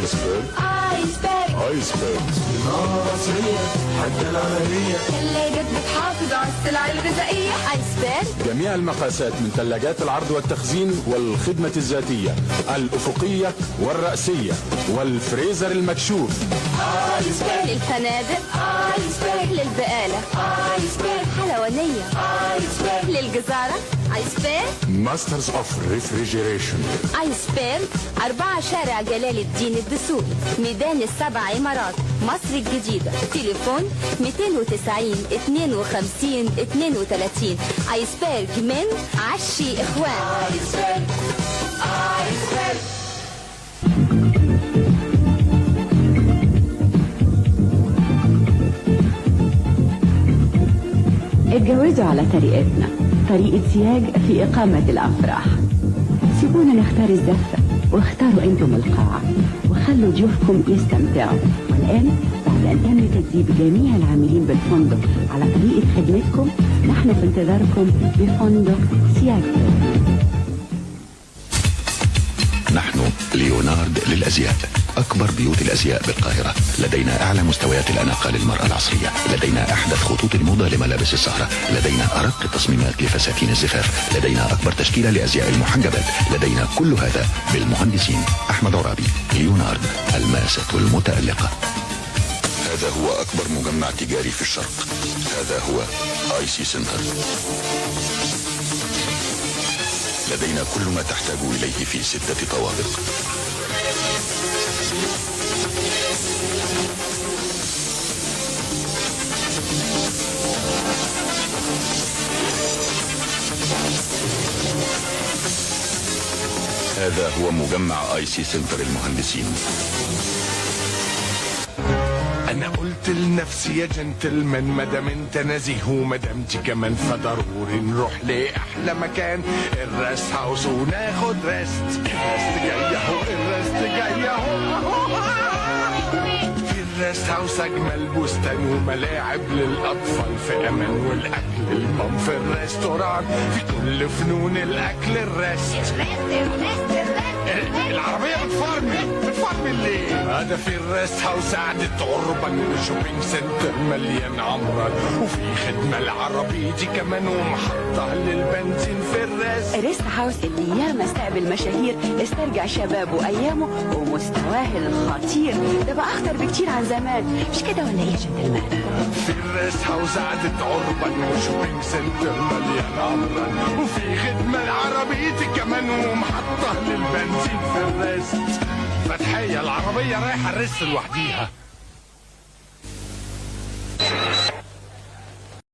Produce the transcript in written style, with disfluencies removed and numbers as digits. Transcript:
ايسبرج. ايسبرج. ايسبرج. صناعة مصرية حتى العملية. ثلاجات بتحافظ على السلع الغذائية. ايسبرج. جميع المقاسات من ثلاجات العرض والتخزين والخدمة الذاتية، الأفقية والرأسية، والفريزر المكشوف. ايسبرج. للفنادق. ايسبرج. للبقالة. ايسبرج. حلوانية. ايسبرج. للجزارة. ايسبرج. masters of refrigeration. ايسبرج، 4 شارع جلال الدين الدسوقي، ميدان السبع عمارات، مصر الجديدة. تليفون 290 52 32. ايسبرج من عشي اخوان. ايسبرج. ايسبرج. اتجوزوا على طريقتنا، طريقة سياج في إقامة الأفراح. سيبونا نختار الزفة واختاروا أنتم القاعة وخلوا ضيوفكم يستمتعوا. والآن بعد أن تم تدريب جميع العاملين بالفندق على طريقة خدمتكم، نحن في انتظاركم بفندق سياج. نحن ليونارد للأزياء، أكبر بيوت الأزياء بالقاهرة. لدينا أعلى مستويات الأناقة للمرأة العصرية، لدينا أحدث خطوط الموضة لملابس السهرة، لدينا أرق التصميمات لفساتين الزفاف، لدينا أكبر تشكيلة لأزياء المحجبات، لدينا كل هذا بالمهندسين أحمد عرابي. ليونارد، الماسة المتألقة. هذا هو أكبر مجمع تجاري في الشرق. هذا هو IC Center. لدينا كل ما تحتاج إليه في 6 طوابق. هذا هو مجمع IC Center المهندسين. انا قلت لنفسي يا جنتلمان، مادام انت نزيه ومدامتي كمان، فضروري نروح لاحلى مكان، ال rest house، وناخد rest. ال rest جاي اهو، ال rest جاي اهو. في ال rest house اجمل بستان وملاعب للاطفال في امان، والاكل المام في ال restaurant، في كل فنون الاكل ال rest. العربية بتفرمل، بتفرمل ليه؟ هذا في ال rest house قعدة عربان، و shopping center مليان عمران، وفي خدمة العربيتي كمان، ومحطة للبنزين في ال rest. ال rest house اللي ياما استقبل مشاهير، استرجع شبابه وأيامه ومستواه الخطير. ده بقى أخطر بكتير عن زمان، مش كده ولا إيه يا جنتلمان؟ في ال rest house قعدة عربان، و shopping center مليان عمران، وفي خدمة العربيتي كمان، ومحطة للبنزين في ال rest. فتحية العربية رايحة ال rest لوحديها.